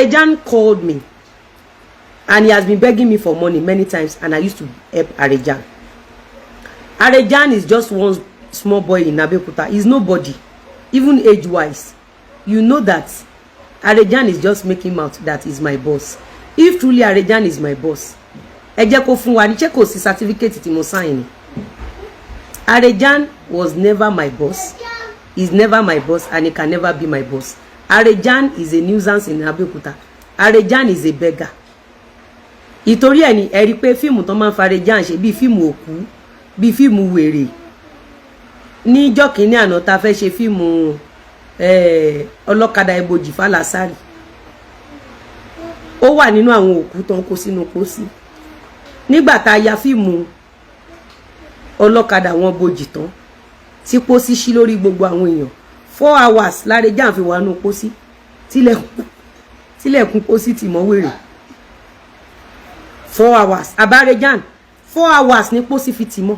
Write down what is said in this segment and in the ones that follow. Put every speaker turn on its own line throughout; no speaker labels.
Arejan called me and he has been begging me for money many times, and I used to help Arejan. Arejan is just one small boy in Abeokuta. He's nobody, even age-wise. You know that Arejan is just making mouth that is my boss. If truly Arejan is my boss, ẹ jẹ́ kó fún wa ní, ṣé kò sí certificate tí mo sign ni? Arejan was never my boss. He's never my boss and he can never be my boss. Arejan is a nuisance in Abeokuta. Arejan is a beggar. Ìtorí ẹ̀ ni ẹ rí i pé fíìmù tó máa ń fa Arejan ṣe bíi fíìmù òkú, bíi fíìmù wèrè. Níjọ́ kínní àná ta fẹ́ ṣe fíìmù ọlọ́kadà ibojì fàlàsárì, ó wà nínú àwọn òkú tó ń kó sínú pósí. Nígbà tá a ya fíìmù ọlọ́kadà wọn bojì tán, tí pósí ṣí lórí gbogbo àwọn èèyàn, 4 hours l'Arejan fi wà nínú pósí, tílẹ̀kùn pósí tì mọ́ wèrè. 4 hours àbárejan, 4 hours ní pósí fi tì mọ́.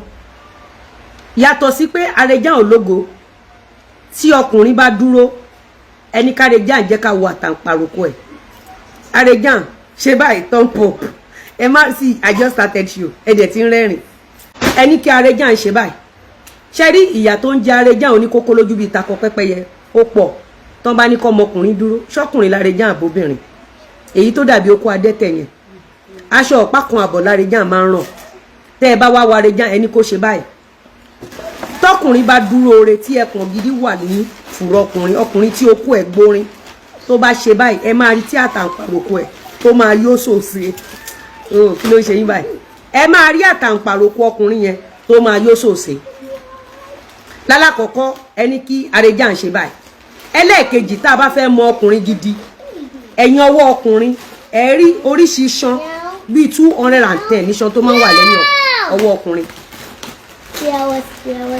Yàtọ̀ sí pé Arejan ológo, tí ọkùnrin bá dúró, ẹni k'Arejan jẹ́ ká wo àtàǹpàròkọ ẹ̀. Arejan ṣe báyìí, thumb up. Ẹ má sí, I just started show, ẹ dẹ̀ ti ń rẹ́rìn. Ẹni kí Arejan ṣe báyìí. Ṣe rí ìyà tó ń jẹ Arejan oníkókó lójú bíi takọ pẹ́pẹ́yẹ, ó pọ̀. Tán bá ní kọ́ ọmọkùnrin dúró, ṣọ́kùnrin l'Arejan àbóbìnrin? Èyí tó dàbí okó adẹ́tẹ̀ yẹn, aṣọ ọ̀pá kan àbọ̀ l'Arejan máa ń ràn. Tẹ́ ẹ bá wá wa Arejan, ẹni kó ṣe báyìí. Tọkùnrin bá dúró ore, tí ẹkùn gidi wà ní fùrọ̀ ọkùnrin, ọkùnrin tí okó ẹ̀ gbórin, tó bá ṣe báyìí, ẹ máa rí tí àtàǹpàròkọ ẹ̀ tó máa yó sòsè. Kí ló ń ṣe yín báyìí? Ẹ máa rí àtàǹpàròkọ ọkùnrin yẹn tó máa yó sòsè. Lálàkọ́kọ́, ẹni kí Arejan ṣe báyìí. Ẹlẹ́ẹ̀kejì, tá a bá fẹ́ mọ ọkùnrin gidi, ẹ̀yìn ọwọ́ ọkùnrin, ẹ rí oríṣi iṣan bíi 210 níṣan tó máa ń wà lẹ́yìn ọwọ́ ọkùnrin.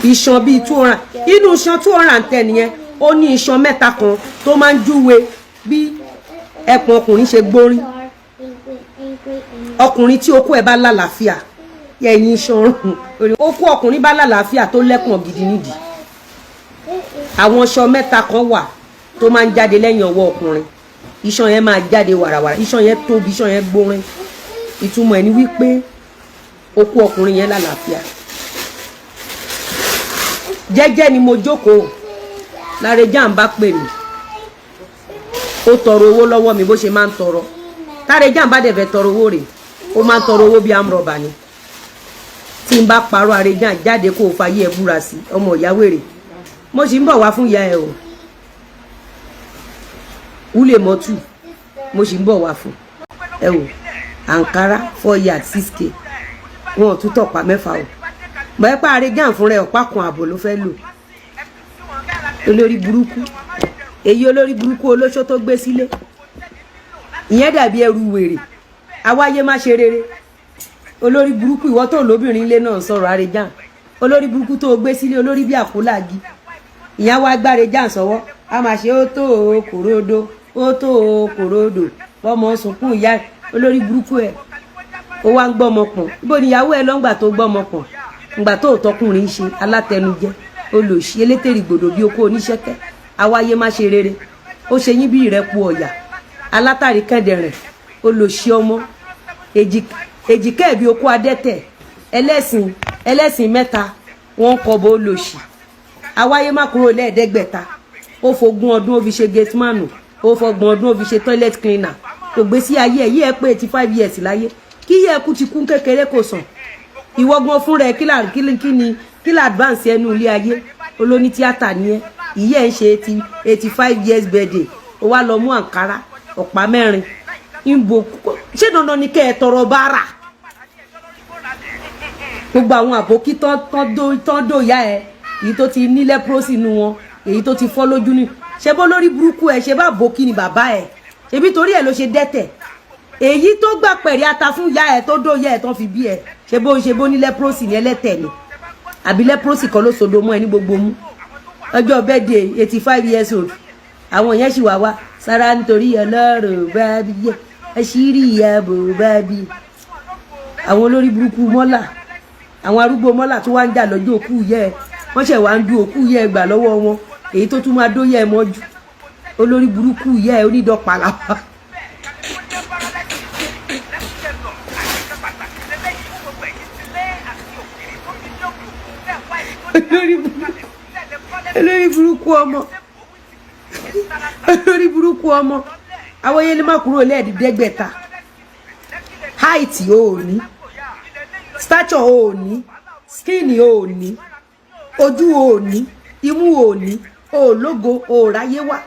Iṣan bíi 200, inú iṣan 210 yẹn, ó ní iṣan mẹ́ta kan tó máa ń júwe bí ẹpọ̀n ọkùnrin ṣe gbórí. Ọkùnrin tí okó ẹ̀ bá lálàáfíà, ẹ̀yìn iṣan okó ọkùnrin bá lálàáfíà, tó lẹ́pọ̀n gidi nídìí, àwọn iṣan mẹ́ta kan wà tó máa ń jáde lẹ́yìn ọwọ́ ọkùnrin. Iṣan yẹn máa jáde wàràwàrà, iṣan yẹn tóbi, iṣan yẹn gbórin. Ìtumọ̀ ẹ̀ ni wípé okó ọkùnrin yẹn lálàáfíà. Jẹ́jẹ́ ni mo jókòó, l'Arejan bá pè mí, ó tọrọ owó lọ́wọ́ mi bó ṣe máa ń tọrọ. T'Arejan bá dẹ̀ fẹ́ tọrọ owó rẹ̀, ó máa ń tọrọ owó bí amrọ̀bà ni. Tí n bá parọ́, Arejan, jáde kó o fayé ẹ búra sí. Ọmọ ìyá wèrè, mo sì ń bọ̀ wá fún ìyá ẹ o. Wúlé mọ́tù, mo sì ń bọ̀ wá fún ẹ o. Ankara 4 yard, 6K, wọn ò tún tọ̀pá mẹ́fà o. Mọ̀ ẹ́ pa Arejan fúnra ẹ̀, ọ̀pá kan ààbò ló fẹ́ lò. Olórí burúkú èyí, olórí burúkú olóṣó tó gbé sílé, ìyẹn dàbí ẹrù wèrè. Awáyé má ṣe rere, olórí burúkú. Ìwọ tó lóbìnrin ilé náà sọ̀rọ̀, Arejan, olórí burúkú tó gbé sílé, olórí bí àkólági. Ìyẹn wá gbárejan sọ́wọ́, a máa ṣe ó tó o kòròdó, ó tó o kòròdò, fọmọ sunkún ìyá. Olórí burúkú ẹ, ó wá ń gbọ́mọ pọ̀n. Ibo níyàwó ẹ lọ́ngbà tó gbọ́mọ pọ̀n ngbà tó tọkùnrin ṣe alátẹnujẹ, olòṣì elétèrè gbòdò bí okó oníṣẹ́kẹ́. Awáyé má ṣe rere, ó ṣe yín bí ìrẹ́pù ọ̀yà alátàrí kẹ́ndẹ̀rẹ̀. Olòṣì ọmọ, èjìká ẹ̀ bí okó adẹ́tẹ̀, ẹlẹ́sìn ẹlẹ́sìn mẹ́ta wọ́n ń kọbọ. Olòṣì awáyé má kúrò lẹ́ẹ̀ẹ́dẹ́gbẹ̀ta. Ó fogún ọdún ó fi ṣe gateman, ó fọgbọ̀n ọdún ó fi ṣe toilet cleaner. Kò gbé sí ayé ẹ̀ yí ẹ pé 85 years láyé, kí yẹ kú ti kú kékeré kò sàn. Ìwọ́gbọ́n fúnra ẹ, kí ni kí là advance ẹnu ilé ayé? Olóní tíátà ni ẹ. Ìyẹ́ ẹ̀ ń ṣe 85 years birthday, ó wá lọ mú àǹkárá ọ̀pá mẹ́rin ń bo. Ṣé dandan ni kẹ́ ẹ tọrọ báárà? Gbogbo àwọn àbókí tán dò yá ẹ, èyí tó ti ní leprosy inú wọn, èyí tó ti fọ́ lójú ní ṣe bó lórí burúkú ẹ, ṣe bá bòkí ni bàbá ẹ, ṣebí torí ẹ ló ṣe dẹ́tẹ̀. Èyí tó gbà pẹ̀rí ata fún ìyá ẹ, tó dó ìyá ẹ tán fi bí ẹ, ṣe bó ní leprosy ní ẹlẹ́tẹ̀ ni, àbí leprosy kan ló sodo mọ́ ẹ ní gbogbo mú. Ọjọ́ birthday, 85 years old, àwọn yẹn sì wá wá sára nítorí Ọlọ́run bá bí yẹ àṣírí ìyàbò bá bí. Àwọn olórí burúkú mọ́là, àwọn arúgbó mọ́là tó wá ń jà lọ́jọ́ òkú yẹ ẹ, wọ́n ṣẹ̀ wá ń du òkú yẹ ẹ gbà lọ́wọ́ wọn, èyí tó tún máa dó yẹ ẹ mọ́jú. Olórí burúkú yẹ ẹ, onídọ̀pàlàpà. Olórí burúkú, olórí burúkú ọmọ, olórí burúkú ọmọ. Àwọn yẹn lè má kúrò lẹ́ẹ̀ẹ́dẹ́gbẹ̀ta. Height ò ní, stature ò ní, skin ò ní, ojú ò ní, imú ò ní, ò lógo, ò ráyé wá.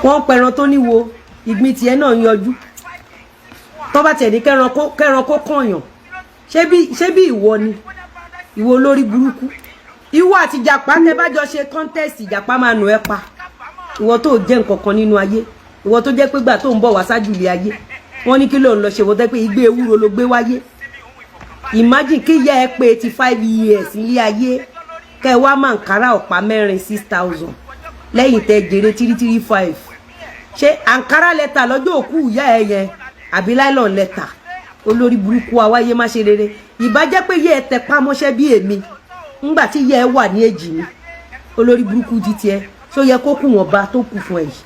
Wọ́n ń pẹran tó níwo, ìgbín tiẹ̀ náà ń yọjú. Tó bá tiẹ̀ ní kẹ́ran kó kànyàn, ṣé bí ìwọ ni ìwọ, olórí burúkú? Ìwọ àti ìjàpá, tẹ bá jọ ṣe contest, ìjàpá máa nù ẹ́ pa. Ìwọ tó jẹ́ nǹkan kan nínú ayé, ìwọ tó jẹ́ pé gbà tó ń bọ̀ wá sájú ilé ayé, wọ́n ní kí ló ń lọ ṣe? Wọ́n tẹ́ pé igbó ewúro ló gbé wáyé. Imagine kí ìyá ẹ pé 85 years nílé ayé, kẹ́ ẹ wá máa ń kára ọ̀pá mẹ́rin, 6,000, lẹ́yìn tẹ́ jèrè three three five. Ṣé àǹkárá lẹ́tà lọ́jọ́ òkú ìyá ẹ yẹn, àbí nylon lẹ́tà? Olórí burúkú, awáyé má ṣe rere. Ìbá jẹ́ pé yẹ ẹ tẹ pámọ́ṣẹ́ bí èmi ńgbà tí yẹ ẹ wà ní èjì mi. Olórí burúkú di tiẹ̀, ṣó yẹ kó kù wọ́n ba tó kù fún ẹ yìí?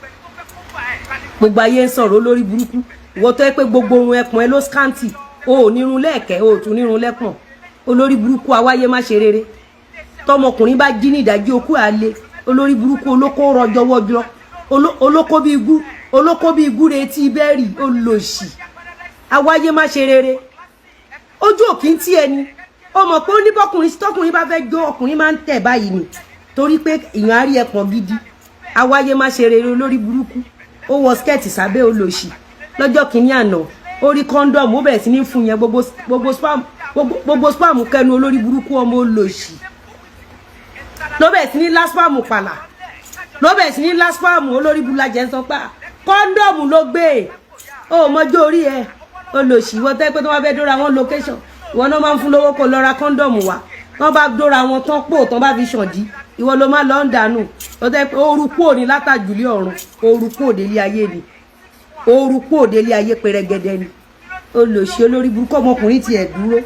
Gbogbo ayé ń sọ̀rọ̀, olórí burúkú. Ìwọ tó yẹ pé gbogbo orun ẹpọ̀n ẹ ló scanty, o ò nírun lẹ́ẹ̀kẹ́, o ò tún nírun lẹ́pọ̀n. Olórí burúkú, awáyé má ṣe rere. Tọmọkùnrin bá jí ní ìdájí, okú àlè. Olórí burúkú, olóko rọjọwọjọ, olóko bí igú, olóko bí igúre etí bẹ́ẹ̀rì. Olòṣì, awáyé má ṣe rere. Ojú òkì ń tí ẹni ó mọ̀ pé ó ní bọ́kùnrin, tọkùnrin bá fẹ́ jó, ọkùnrin máa ń tẹ̀ báyìí ni, torí pé ìyàn á rí ẹpọ̀n gidi. Awáyé má ṣe rere, olórí burúkú. Ó wọ skirt sábẹ́, olòṣì. Lọ́jọ́ kìíní àná, ó rí condom, ó bẹ̀rẹ̀ sí ní fún yẹn. Gbogbo sperm, gbogbo sperm kẹnu. Olórí burúkú ọmọ, olòṣì. Ló bẹ̀rẹ̀ sí ní lá sperm pàlà, ló bẹ̀rẹ̀ sí ní lá sperm. Olórí burúkú ń sọ pé condom ló gbé. Ó mọjọ́ orí ẹ, olòṣì. Ìwọ tẹ́ pé tó wọ́n fẹ́ dóra wọn location, ìwọ náà máa ń fún lówó kó lọ ra condom wá. Wọ́n bá dóra wọn tán pò tán, bá fi ṣàndí, ìwọ ló máa lọ ń dànù. Ó tẹ́ pé ooru kúò ní látàjùlé ọ̀run, ooru kúò délé ayé ni, ooru kúò délé ayé pẹrẹgẹdẹ ni. Olòṣì, olórí burúkú. Ọmọkùnrin tiẹ̀ dúró,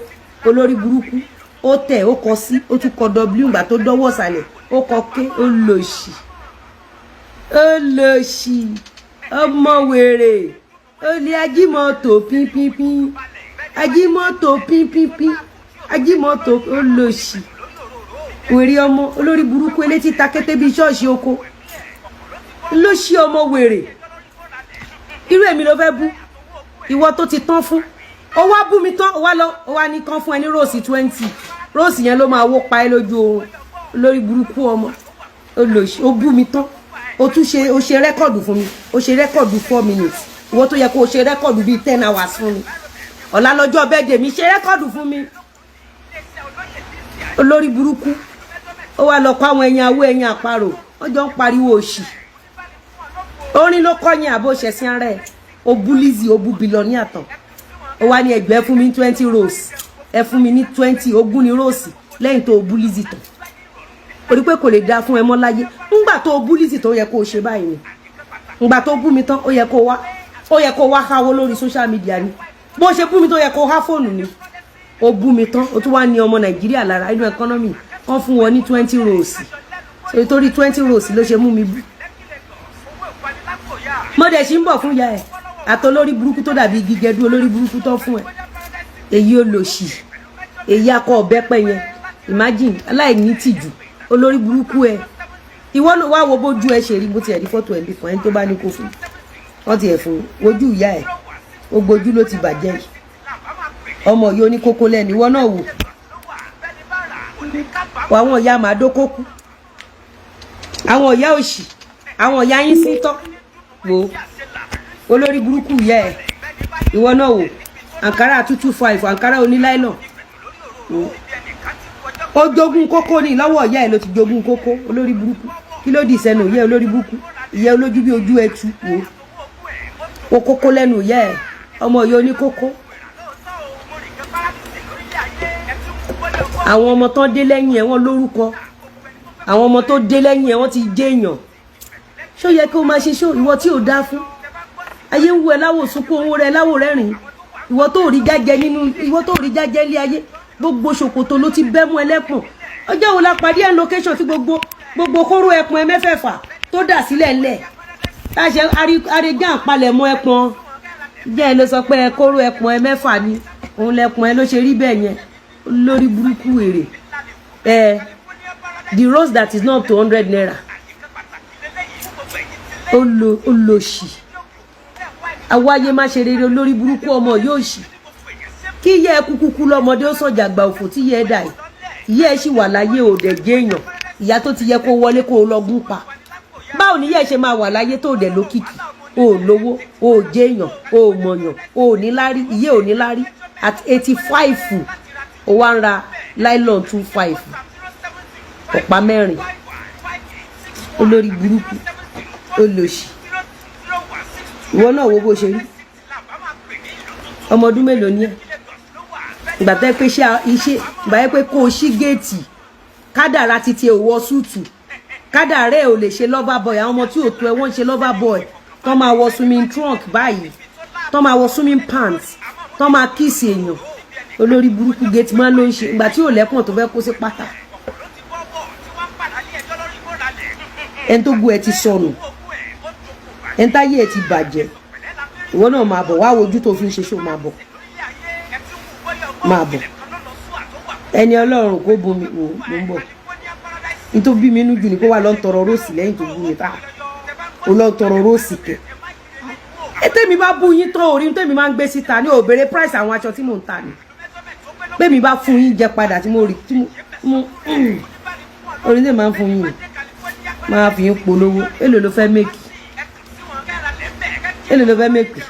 olórí burúkú. Ó tẹ̀, ó kọ sí, ó tún kọ w. Ìgbà tó dọ́wọ́ sàlẹ̀, ó kọ ké. Olòṣì, olòṣì ọmọ wèrè, olè ajímọ́tò pínpínpín, ajímọ́tò pínpínpín, ajímọ́tò. Olòṣì, wèrè ọmọ, olórí burúkú, elétí takété bíi ṣọ́ọ̀ṣì oko ló ṣí ọmọ wèrè. Irú èmi ló fẹ́ bú? Ìwọ tó ti tán fún, ó wá bú mi tán, ó wá lọ, ó wá ní kán fún ẹ ní rose 20. Rose yẹn ló máa wó pa ẹ́ lójú oorun. Lórí burúkú ọmọ, olòṣì. Ó bú mi tán, ó tún ṣe, ó ṣe record fún mi. Ó ṣe record 4 minutes. Ìwọ tó yẹ kó o ṣe record bíi 10 hours fún mi. Ọ̀la lọ́jọ́ birthday mi, ṣe record fún mi. Olórí burúkú. Ó wá lọ kó àwọn ẹyin awó, ẹyin àparò, wọ́n jọ ń pariwo òṣì. Orin ló kọ́ yẹn, àbó ṣẹ̀sìn ara ẹ̀? Ó bú Lizzy, ó bú billionaire tán, ó wá ní ẹgbẹ́ fún mi 20 rose, ẹ fún mi ní 20, 20 ní rose. Lẹ́yìn tó o bú Lizzy tán, orí pé kò lè dáa fún ẹ mọ́ láyé. Ńgbà tó o bú Lizzy tó yẹ kó o ṣe báyìí ni. Ńgbà tó o bú mi tán, ó yẹ kó wá háwó lórí social media ni. Bó ṣe bú mi tó yẹ kó há fóònù ni. Ó bú mi tán, ó tún wá ní ọmọ Nàìjíríà lára inú economy, wọ́n fún wọn ní 20 rose. Torí 20 rose ló ṣe mú mi bú. Mo dẹ̀ ṣì ń bọ̀ fún ìyá ẹ̀ àtolórí burúkú tó dàbí igi gẹdú. Olórí burúkú tó fún ẹ, èyí olòṣì, èyí akọ ọ̀bẹ pẹ́ yẹn. Imagine, aláìní tìjú, olórí burúkú ẹ. Ìwọ náà wá wo bójú ẹ ṣe rí. Bó tiẹ̀ rí fọ́tò ẹ̀ bí kan, ẹni tó bá ní kó fún wọ́n tiẹ̀ fún. Wojú ìyá ẹ̀, gbogbo ojú ló ti bàjẹ́ yìí. Ọmọ yìí oníkókó lẹ́nu. Ìwọ náà wò wọ àwọn ìyá màdókókú, àwọn ìyá òṣì, àwọn ìyá yín sí tọ́. Wò olórí burúkú ìyá ẹ. Ìwọ náà wò àǹkárá 225, àǹkárá oníláìlọ̀n. Wò ó, jogún kókó ní lọ́wọ́ ìyá ẹ ló ti jogún kókó. Olórí burúkú, kí ló dì sẹ́nu ìyá ẹ? Olórí burúkú, ìyá olójú bí ojú ẹtu. Wò ó, kókó lẹ́nu ìyá ẹ, ọmọ ìyá oníkókó. Àwọn ọmọ tán dé lẹ́yìn ẹ̀, wọ́n lórúkọ. Àwọn ọmọ tó dé lẹ́yìn ẹ̀, wọ́n ti jẹ́ èèyàn. Ṣó yẹ kí o máa ṣe ṣó? Ìwọ tí ò dáa fún, ayé ń wo ẹ láwò sunkún, owó rẹ láwò rẹ́rìn. Ìwọ tó rí jájẹ nínú, ìwọ tó rí jájẹ ilé ayé, gbogbo ṣòkòtò ló ti bẹ́ mú ẹlẹ́pọ̀n. Ọjọ́ wo la pàdé ẹ̀ location tí gbogbo kóró ẹpọ̀n ẹ mẹ́fẹ̀ẹ̀fà tó dà sílẹ̀ ńlẹ̀ láṣẹ arẹjá àpalẹ̀mọ́ ẹpọ̀n jẹ́ ẹ ló sọ pé ẹ kóró ẹpọ̀n ẹ mẹ́fà ni òun lẹpọ̀n ẹ ló ṣe rí bẹ́ẹ̀ yẹn. Lórí burúkú, èrè. Eh, the rose that is not up to 100 naira. Ó lo ṣì, awáyé má ṣe rere, olórí burúkú ọmọ yóò ṣì kí yẹ ẹ kúkú kú lọ́mọdé. Ó sọjà àgbà òfò tí yẹ ẹ dà yìí, ìyá ẹ sì wà láyé, ò dẹ̀ jẹ́ èèyàn. Ìyá tó ti yẹ kó wọlé kó lọ gún pa, báwo ni ìyá ẹ ṣe máa wà láyé tó dẹ̀ lókìkí? O ò lówó, o ò jẹ́ èèyàn, o ò mọ̀yàn, o ò ní lárí, ìyá ò ní lárí. At 85, o wá ń ra nylon 2.5, ọ̀pá mẹ́rin. Olórí burúkú, olòṣì. Ìwọ náà wo bó ṣe rí. Ọmọ ọdún mélòó ni ẹ? Ìgbà tẹ́ pé iṣẹ́, ìgbà yẹ pé kó o ṣí géètì, kádàrá títí ò wọ suit, kádàrá ẹ̀ ò lè ṣe lover boy. Àwọn ọmọ tí ò tó ẹ, wọ́n ń ṣe lover boy, tọ́ máa wọ swimming trunk báyìí, tọ́ máa wọ swimming pants, tọ́ máa kiss èèyàn. Olórí burúkú, gate man ló ń ṣe. Ìgbà tí ò lẹ́kùn tó fẹ́ kó sí pátá, ẹni tó gbó ẹ ti sọnù, ẹni táyé ẹ ti bàjẹ́. Ìwọ náà máa bọ̀ wá wojú tó fi ń ṣe ṣó. Máa bọ̀, máa bọ̀. Ẹni Ọlọ́run kó bomi wò ló ń bọ̀. Nítorí bí mi inú jù ní kó wà lọ́n tọrọ rose lẹ́yìn tó bú mi tá ó lọ́n tọrọ rose kẹ. Ẹ tẹ́mi bá bú yín tán, orí tẹ́mi máa ń gbé síta ní òbèrè price àwọn aṣọ tí mò ń tà ní pé mi bá fún yín jẹ padà tí mo rí tí mo orí tẹ́mi máa ń fún yín, máa fi yín polówó. Èlò ló fẹ́ make? Èlò ló fẹ́ make?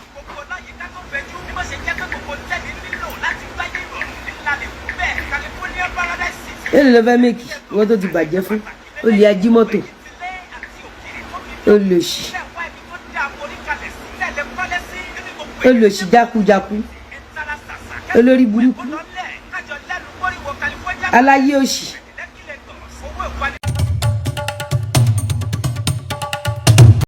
Èlò ló fẹ́ make? Ìwọ́n tó ti bàjẹ́ fún olè ajímọ́tò, olòṣì, olòṣì jákujáku, olórí burúkú, aláyé òṣì.